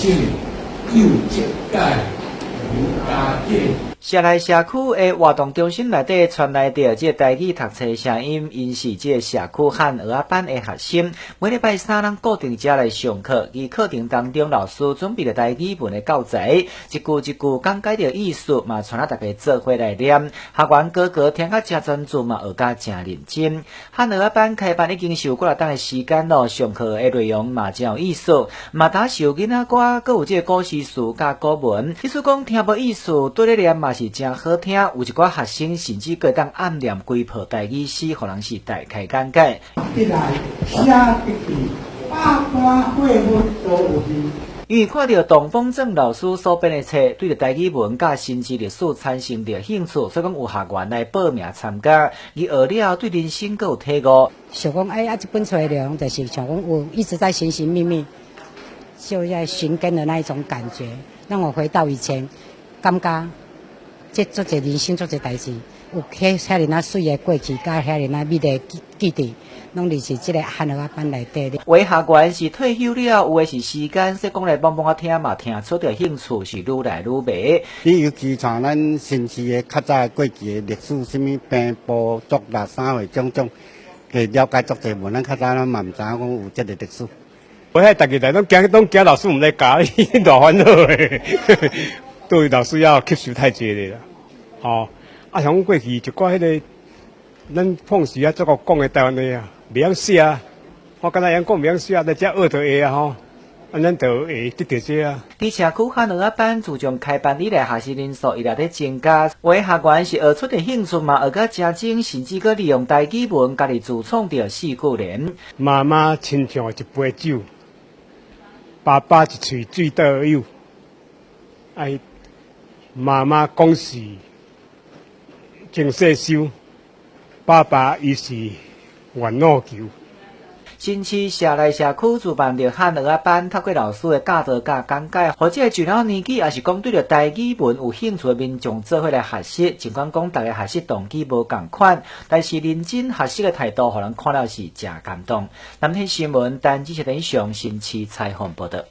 啥物？有這解無加減。社內社區的活動中心內底傳來著這個台語讀冊聲音，𪜶是這個社區漢蚵仔班的學生，每禮拜三攏固定遮來上課。佇課程當中，老師準備著台語文的教材，一句一句講解著意思，嘛帶領大家做伙來念。學員哥哥聽甲誠專注，嘛學甲誠認真。漢蚵仔班開班已經是有幾若冬的時間咯，上課的內容嘛誠有意思，嘛焦授囡仔歌，閣有這個古詩詞佮古文。意思講聽無意思，綴咧念嘛是誠好聽。有一寡學生甚至閣會當暗念規套台語詩，予人是大開眼界。一來寫得去，百般歲月都有味。因為看著董風正老師所編的冊，對著台語文佮新市歷史產生著興趣，所以講有學員來報名參加。伊學了對人生閣有體悟。想講哎啊，這本冊的內容就是像講我一直在尋尋覓覓，就在尋根的那一種感覺，讓我回到以前，感覺這足濟人生足濟代誌，有遐遐爾仔媠的過去，佮遐爾仔美麗的記憶，攏佇是這個漢蚵仔班內底的。有的學員是退休了，有的是時間，說講來摸摸仔聽嘛，聽出著興趣是愈來愈迷。你尤其像咱新市的較早過去的歷史，啥物兵部作臘三會種種，會了解足濟，無咱較早咱嘛毋知影講有這个歷史。我遐逐家來攏驚，攏驚老師毋來教，伊大煩惱的。對老師要吸收太濟个啦，吼！啊，像阮過去一寡彼个，咱平時啊，做個講的台灣話啊，袂曉寫啊，我敢若會曉講袂曉寫，來遮學就會啊吼，啊，咱就會得著這啊。佇社區漢蚵仔班自從開班以來，學習人數一直咧增加。有的學員是學出著興趣嘛，學甲誠精，甚至閣利用台語文家己自創著四句聯。媽媽親像一杯酒，爸爸一喙水倒有，哎。媽媽講是前世修，爸爸伊是緣路求。新市社內社區主辦著漢蚵仔班，透過老師的教導佮講解，予這個上了年紀，抑是講對著台語文有興趣的民眾做伙來學習。儘管講逐家學習動機無仝款，但是認真學習的態度，予人看了是誠感動。南天新聞，陳志祥新市採訪報導。